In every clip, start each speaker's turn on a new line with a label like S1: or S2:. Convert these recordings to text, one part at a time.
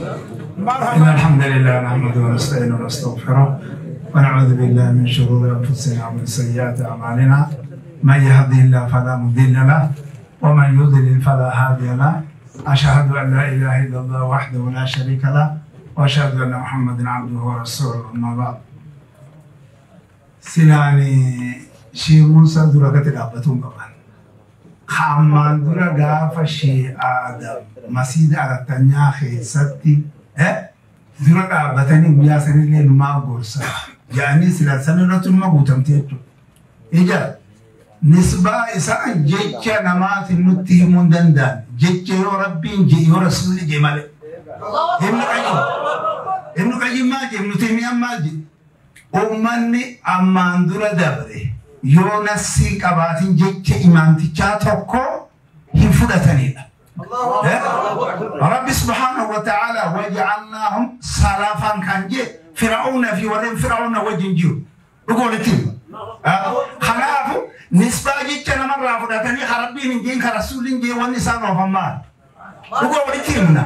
S1: إن الحمد لله نحمده ونستعينه ونستغفره ونعوذ بالله من شرور أنفسنا ومن سيئات أعمالنا، من يهده الله فلا مضل له ومن يضلل فلا هادي له، أشهد أن لا إله إلا الله وحده لا شريك له وأشهد أن محمدا عبده ورسوله، أما بعد. سلاني شي موسى دركة الأبتون قبل خامان درا غاف شي آدم مسجد أرتنيا خيستي درا أبتني بياسني لما غورسا يعني سلسلة نتون ما غوتم تيتو إجا نسبة إسان جيتشا نمات نتيه من دندان جيتشا يو ربين جي يو رسولي جي مالي ابن قيم ابن قيم ما جي ابن تيمية ما جي أمني أمان درا دبري yoo nassi qabaatin jecha imaamtichaa tokko hin fudhatanidha. Rabbi subhaanahu wa ta'ala waja'alnaahum salafan kan jee fir'auna fi warreen fir'auna wajjin jiru. Dhuga walitti hima. Kanaafu nisbaa jecha namarraa fudhatanii ka rabbiin hin jeen ka rasuulli hin jeen wanni isaan oofan maal? Dhuga walitti himna.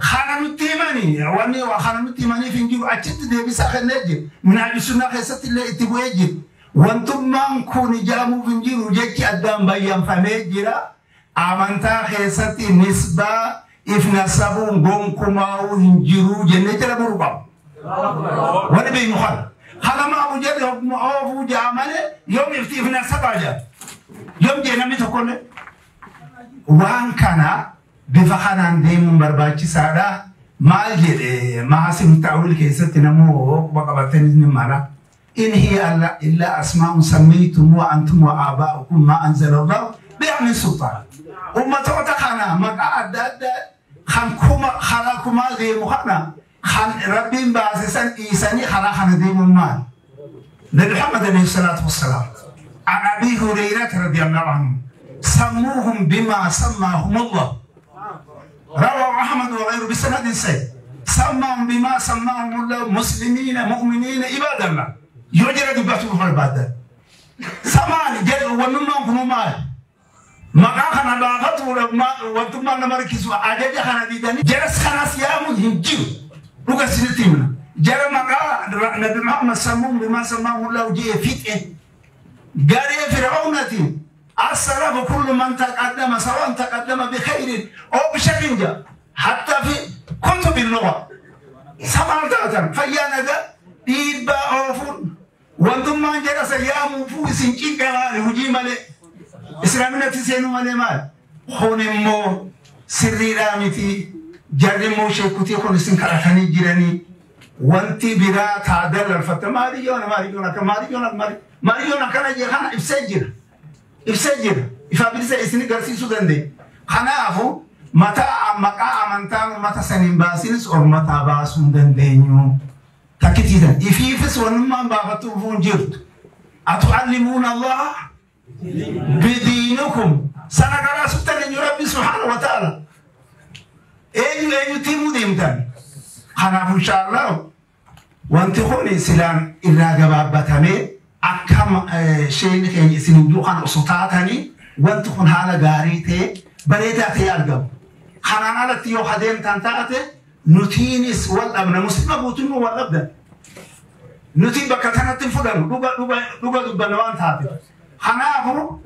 S1: Kana nutti himanii wanni kana nutti himaniif hin jiru achitti deebisaa kennee jira. Minhaaju sunnaa keessatti illee itti bu'ee jira. Wantummaan kun ijaamuuf hin jiru jechi addaan bayyanfamee jira. Amantaa keessatti nisbaa if nasabuun gonkumaa'uu hin jiru jennee jala muruu qaba. Wani beeknu kana. Kana maafu jedhe oofuu ja'a malee yoom ifti if nasabaa ja'a. Yoom jee namni tokkollee. Waan kana bifa kanaan deemuun barbaachisaadha. Maal jedhe maasin ta'uul keessatti namoo quba qabatanii ni mala. إن هي إلا أسماء سميتموها أنتم وآباؤكم ما أنزل الله بها من سلطان. أمة خنا مقعد خنكما خلاكما ديمو خنا خن ربي باسسن إيساني خلا خنا ديمو مال. نبي محمد عليه الصلاة والسلام عن أبي هريرة رضي الله عنه سموهم بما سماهم الله. رواه أحمد وغيره بسند سيد. سماهم بما سماهم الله مسلمين مؤمنين عباد الله. يوجد دبته في البلد. سمان جل ومن كنوما ما كان باغت ولا وانتم ما نمركزوا عدد خنا ديدني جلس خنا سيام هنجيو لوكا سنتيمنا جل ما قال نبي محمد سموم بما سماه الله جي فيت قال فرعونتي السلام كل من تقدم سواء تقدم بخير او بشر جاء حتى في كتب اللغه سمان تاتن فيانا ذا ديبا اوفون وانتم ما جلس يامو فو سنجين قال هجي مالي اسلامنا تسينو مالي مال خون مو سري رامتي جري مو شيكوتي خون سن كراتني جيراني وانتي برا تعدل الفتى ماريونا ماريونا ماريونا ماريونا كان جي خانا افسجر افسجر افابرسا اسني غرسي سودندي خنافو متى مقا امنتان متى سنين باسينس اور متى باسون دندنيو تكتيدا إفيفس ونما باغتو فونجرت أتعلمون الله بدينكم سنقرأ سبتن ربي سبحانه وتعالى أيو أيو تيمو ديمتان خناف إن شاء الله وانت خوني سلام إلا جبابتامي أكم شيء كان سنجو خان أسطاتني وانت خون حالة غاريتي بريدة تيارجم خنانا لتيو خدين تنتاتي نتينس والأبناء مسلمة بوتنو والأبناء نتين بكتنا تنفدن لغة لغة لغة دبنوان تاتي خنافو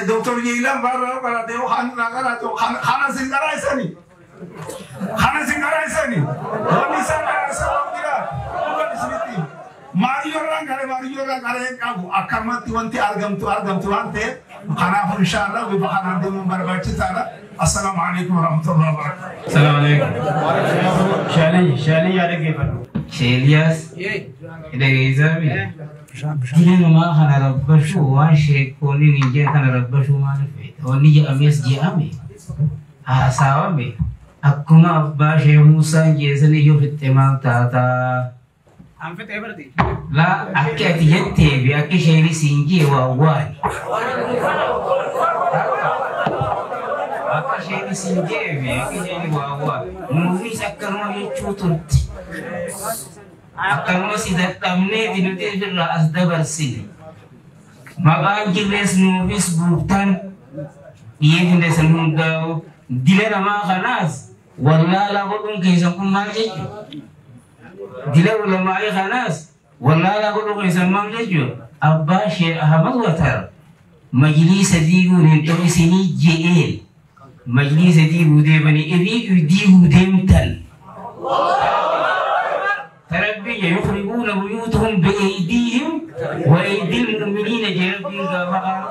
S1: دكتور جيلان برا قرأته خان قرأته خان سنگرا إساني خان سنگرا إساني ونسان سلام ديرا لغة نسنتي ماريو ران قال ماريو ران قال كابو أكرمتي وانتي أرجمتو أرجمتو وانتي خنافو إن شاء الله وبخنا دم برباتي تارا السلام عليكم ورحمة الله وبركاته.
S2: السلام عليكم. شالي شالي يا رجال.
S3: شيلياس. إذا جيزامي. دينا ما خنا ربشو وان شيء كوني نيجي خنا ربشو ما نفيد. ونيجي أمس جي أمي. هاساومي. أكما أبا شيء موسى جيزني يوم في التمام تاتا. لا أكيد يتبي أكيد شيء سينجي وأواني. Akka isheen isin jeeme akka isheen waawaa nuufis akkanuma jechuu turte akkanuma si dadhabneeti nuti ofirraa as dabarsine maqaan jirrees nuufis guutan dhiyeefne san hundaa'u dila namaa kanaas Wallaalaa godhuun keessan kun maal jechuudha? Dila ulamaa'ii kanaas wallaalaa godhuun keessan maal jechuudha? Abbaa Sheekh Ahmad Watar majliisa diiguun hin ta'u isinii je'een majliisa diiguu deemanii ifii diiguu deemtan. تربية يخربون بيوتهم بأيديهم وأيدي المؤمنين جربين غافا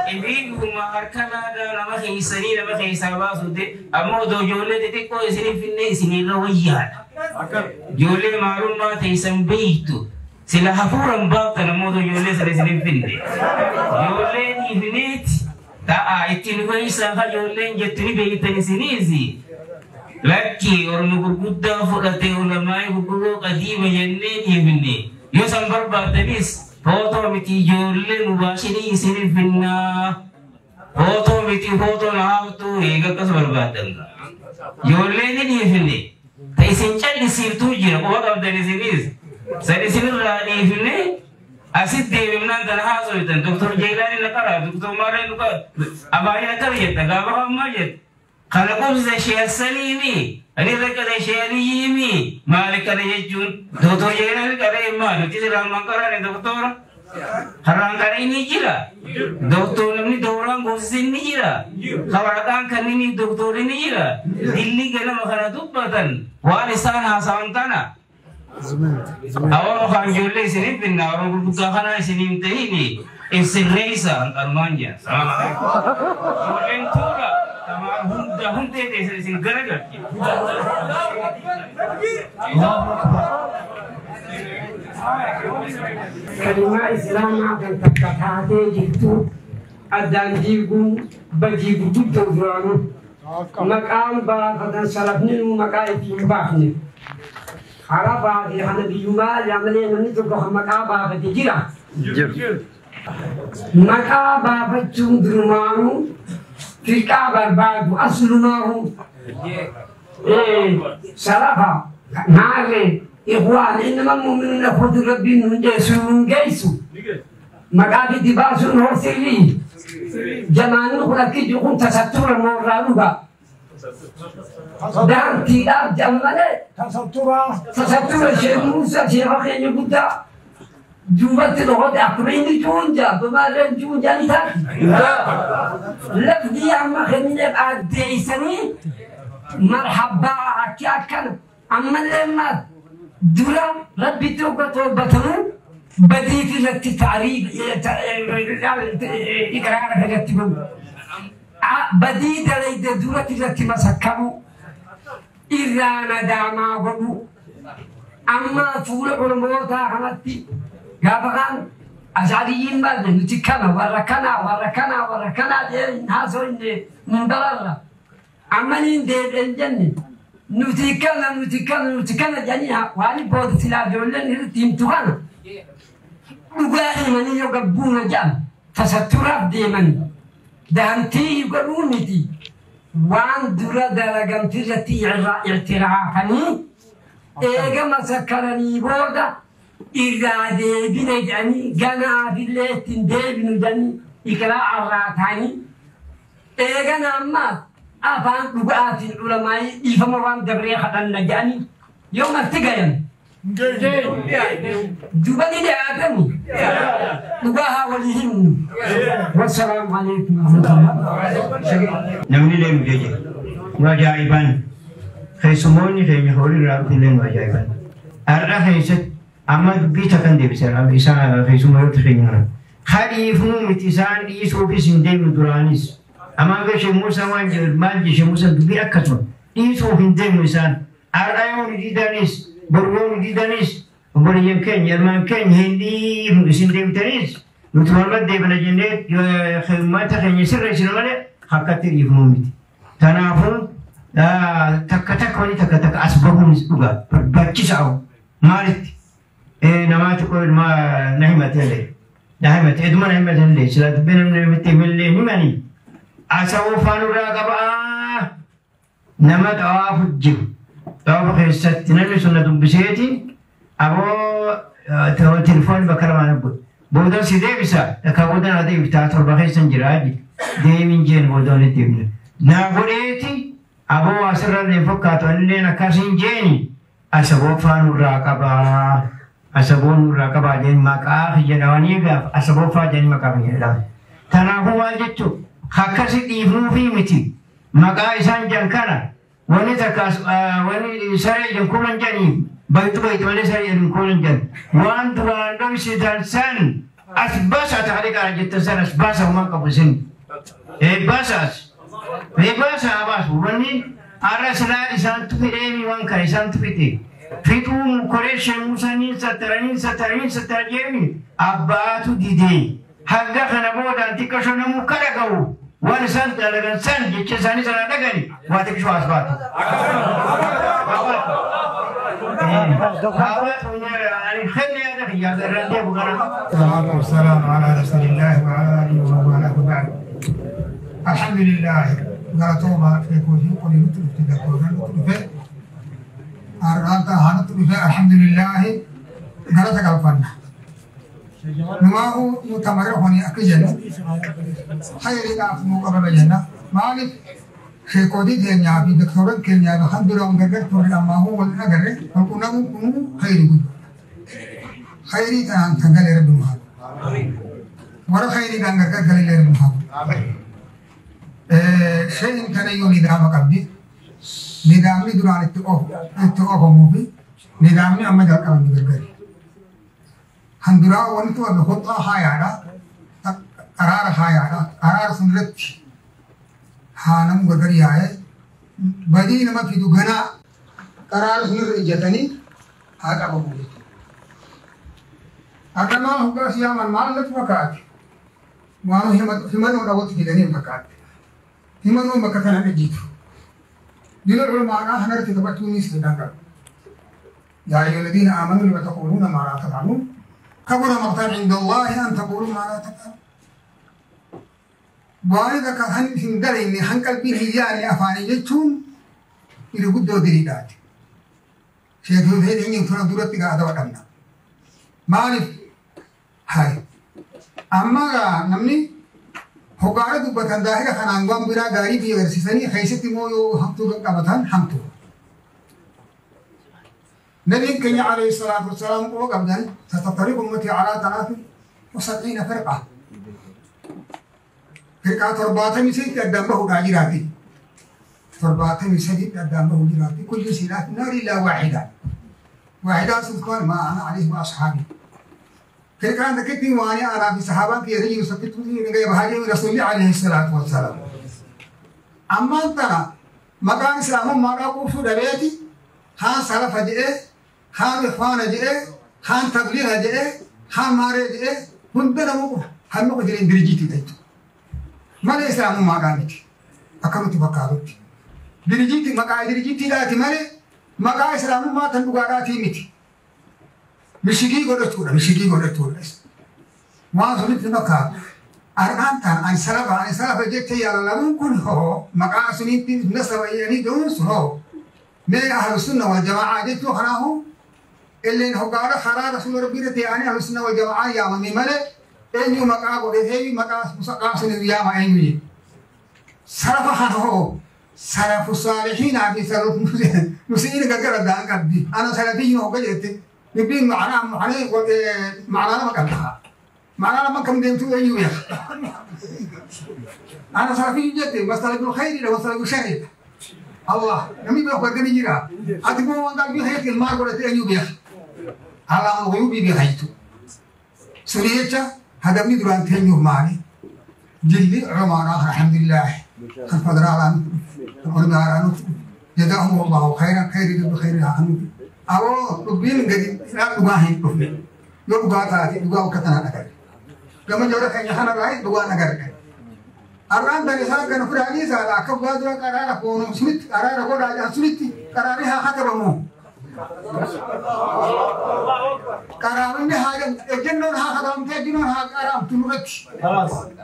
S3: إبيهم أركنا دانا ما خيسنين ما خيسا باسو دي أما دو جولة تتكو إسنين في الناس رويان جولة معلوم ما تيسن بيتو سلا حفورا باطنا مو دو جولة سلسنين في الناس جولة نيفنيت تا إتين كويسا خجولة جتني بيتني سنيزي Lakki orma gurguddaa fudhatee ulamaa'ii gurguddoo qadiima jennee dhiifne yoo san barbaadanis footoo miti ijoollee mubaashinii isinif finnaa footoo miti footoo na haaftuu eega akkas barbaadan ijoollee ni dhiifne ta isin callisiiftuu jira quba qabdan isinis san isinirraa dhiifne asit deebifnaan tana haasoytan Doktor Jeelaanii na qaraa Doktor Maaree nu qara abaayee akkana jetta gaafa kammaa jetta خلقوا شيء السليمي أنا ركض شيء اليمي مالك أنا يجون دكتور جينا كره ما نتيجة رام كره دكتور حرام كره نيجرا دكتور نمني دوران غوزين نيجرا خبران كنني دكتور نيجرا دلّي كنا مخنا دوبتن وارثان حسانتنا أول خان جولي سنين بينا أول بكا خنا سنين تهيني إفسريسا ألمانيا سلام عليكم جولين تورا hunda hundee teessan isin garagalche.
S4: Kalimaa Islaamaa kan takka taatee jirtu addaan diiguun badii gurguddoo duraanuu maqaan baafatan salafni nuu maqaa ittiin baafne. Karaa baafee kana biyyumaa malee namni tokko kan maqaa baafate jira. Maqaa baafachuun durumaanuu firqaa barbaadu aslumahu salafa maarree ikhwaan innama mu'minuuna ikhwatu rabbiin nun jeessu nun geessu maqaa fidi baasuun hoo sirrii jamaanni kun akki jiru kun tasattura moorraa dhuga daantiidhaaf jedhan malee tasattura Sheekh Muusaa sheekha keenya guddaa duubatti dhokote akkuma inni juunja bamaarreen juunja ni taati. Lafdi amma kennineef addeessanii marhabbaa akki akkana ammallee maal dura rabbitti hogga toobbatanuu badiif irratti taariif iqraara irratti godhu. Badii dalayde duratti irratti masakkamu irraa nadaamaa godhu. Amma fuula ormootaa kanatti gaafa kaan ashariyiin maal nuti kana warra kanaa warra kanaa warra kanaa jedhee haasoo hin bararra. Amma niin deebi'een jenne nuti kana nuti kana nuti kana jedhanii waan booda silaa ijoolleen irratti himtu kana dhugaa himanii yoo gabbuuna jedhan tasatturaaf deeman daantii godhuu miti waan dura dalagamti irratti ictiraafanii eega masakkaranii booda irraa deebine jedhanii ganaafillee ittiin deebinu jedhanii iqraa irraa ta'anii eegana ammaa afaan dhugaatiin ulamaayii dhiifama waan dabree kadhanna jedhanii yoo marti gayan duba ni dhiyaatani dhugaa haa walii himnu wassalaamu alaikum warahmatullahi.
S5: Namni illee nu jeje nu ajaa'iban keessumoonni keenya horii irraa illee nu ajaa'iban har'a keessatti amma dubbii takkan deebiseera isaan keessumoota keenya kana kadhiifnuu miti isaan dhiisuufis hin deemnu duraanis amma hanga Sheekh Muusaa waan jedhu maal jedhe Sheekh Muusaan dubbii akkasuma dhiisuuf hin deemnu isaan har'a yoo nu didanis boru yoo nu didanis obboleeyyan keenya ilmaan keenya hin dhiifnu isin deemtanis nuti waluma deebina jennee uummata keenya sirreessinu malee akkatti dhiifnuu miti. Kanaafuu takka takka wani takka takka as bahuunis dhugaa barbaachisaa maalitti namaatti na himate illee na himate eduma na himate illee sila dubbii namni namatti himillee himanii asawoo faanurraa qabaa nama xawaafu jiru xawaafu keessatti namni sun na dubbiseeti aboo telefoonni bakka lamaan abbo boodan si deebisa akka boodan na deebiftaa torba keessa hin jiraa deemin jeen booda walitti deebina naa godheeti Aboo asirra fakkaatu illee akkasiin jeeni asaboo faanurraa qabaa. Asaboo nurraa qabaa jeen maqaa jedhamanii gaaf asaboo faa jeen maqaa jedhaman. Kanaafuu maal jechuun akkasi dhiifnuufii miti maqaa isaan jan kana wanni takka wanni saree jan kuulan janii baytu baytu malee saree jan kuulan jan waan duraan dhoysitan san as baasa taariqaa jettan san as baasa humaan qabu isin baasa as baasa abaasu wanni arra silaa isaantu fidheemi waan kana isaantu fide. Fixuun koree musanii sattaranii sattaranii sattara jeemi abbaatu didee hanga kana boodaan xiqqasho namuu kada ga'u waan isaan dalagan san jecha isaanii sana dhagani waa xiqqasho as baatu.
S6: والسلام على رسول الله وعلى آله ومن والاه وبعد. الحمد لله قال في كوزي قل نتلف أرانتا هانت الحمد لله غلطك الفن نماه متمرحني أكجن خير أفمو قبل جنة مالك شيكودي كينيا في دكتور كينيا الحمد لله غير توري أما هو ولا غير فكنا خير جود خير كان تنقل رب المهاب ورا خير كان غير قال رب المهاب شيء كان يوم نظام قبلي nidaamni duraan itti oofamuu fi nidaamni amma jalqabame gargari. Handuraa wanti wabe hoxaa haayaadha. Qaraara haayaadha. Qaraara sun irratti haanamu gargari yaa'ee badii nama fidu ganaa qaraara sun irra ijjatanii haa qabamu jechuudha. Argamaa hoggaa siyaaman maal natti fakkaate? Waan himannoo dhawwatu fidanii hin fakkaate. Himannoon bakka kana ejjitu. دين العلماء هنرتي تبتوني سيدان يا أيها الذين آمنوا لم تقولون ما لا تفعلون كبر مقتا عند الله أن تقولوا ما لا تفعلون وأنا هن هندرين هن قلبي هياني أفاني جتون إلى قدو دريدات شيخ هذين ينفرد دورتي قاعدة وقمنا مالف هاي أما نمني Hogaara dubbatan daahira kanaan waan biraa gaarii fi agarsiisanii keessatti immoo yoo hamtuu qabatan hamtuu. Nabiin keenya alayhi salaatu wassalaam quba qabdan satattariqu ummatii alaa 73 firqa. Firqaa 73 addaan bahuudhaa jiraati. 73 addaan bahuu jiraati. Kulli silaaf naari illaa waahida. Waahidaa sun kun maa ana alayhi wa ashaabii. فرقان ذكرتني وأنا أنا في صحابة في رجل سكتوني من غير هذه رسول عليه الصلاة والسلام. أما ترى مكان إسلام ما رأوا في ربيتي خان سلف جئ خان إخوان جئ خان تبليغ جئ خان ماري جئ هندنا مو هم قدرين درجتي تيجي. ما الإسلام ما كانت أكرمت بكارت درجتي مكان درجتي لا تملي مكان إسلام ما تنبغى متي. Mishigii godhachuudha, mishigii godhachuudha. Waan sunitti fakkaatu. Argaan tan ani salafa jecha yaalalamuun kun hoo maqaa sunitti nasaba jedhanii ga'uun sun hoo. Mee ahlu sunna wal jama'aa jechuu kanaahu illeen hoggaara karaa rasuula rabbii irratti yaa'anii ahlu sunna wal jama'aa yaamame malee eenyu maqaa godhatee maqaa sunitti yaama eenyu jedhu. Salafa kana hoo salafu saalihiinaa fi salafu musi'iin gargar addaan qabdi. Ana salafiyyin hogga jette. نبي معناه معناه معناه ما كان معناه ما كم ديمتو أيوه يا أنا صرفي جدي بس طلب الخير ولا طلب الشر الله نمي بأخبر كني جرا أتبو وان قال بيخير المار قلت أيوه يا على الغيوب بيخيتو سريتها هذا من دران تيميو ماني جلي عمارة الحمد لله الفضل على الأرض جزاهم الله خيرا خير بخير عنه أو ربين قد لا تباهي ربين لو بقى تاتي بقى وكتنا نقدر لما جورك إن حنا راي بقى نقدر أران درسا كان فراني زاد أكبر قادر قرار كونو سميت قرار كون راجع سميت قرارها حكمه قرارني حاجة الجنون حكم تجنون حكم تنورت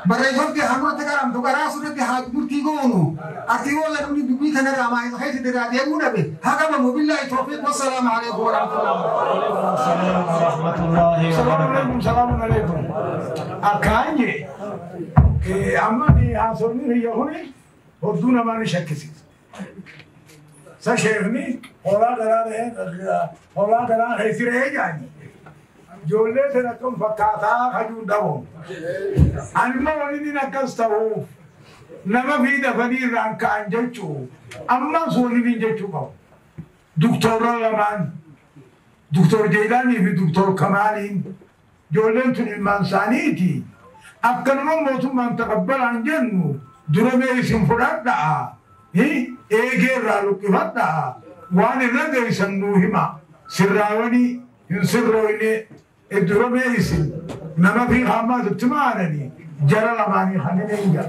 S6: بريفر دي حنورت قرام تو قرار سورة حاج مرتيجونو أرتيجون لنمني دبي ثنا راماي خير تدري أبونا به حكم بالله التوفيق والسلام عليكم ورحمة الله
S2: ورحمة الله وبركاته.
S7: السلام عليكم. أكاني أما دي عصرني هي هوني هدونا ما نشكسي.
S1: Sa sheekni hoolaa garaa hoolaa garaa heesiree jaani. Ijoollee sana akkam fakkaataa kajuun dhabamu. Anima waliin akkas ta'uuf nama fi dafanii irraan ka'an jechuu ammas waliin jechuu qabu. Doktorra lamaan Doktor Jeelaanii fi Doktor Kamaaliin ijoolleen tun ilmaan isaaniiti. Akkanuma mootummaan taqabbalaan jennu dura mee isin fudhadhaa. Eegee irraa luqqifadhaa. Waan irra geessan nuu hima. Sirraawanii hin sirrooyne dura mee isin nama fi hammaatutti maananii jara lamaanii kanneen hin jira.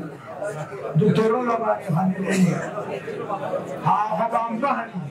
S1: Doktorra lamaanii kanneen hin jira. Haa habaan bahanii.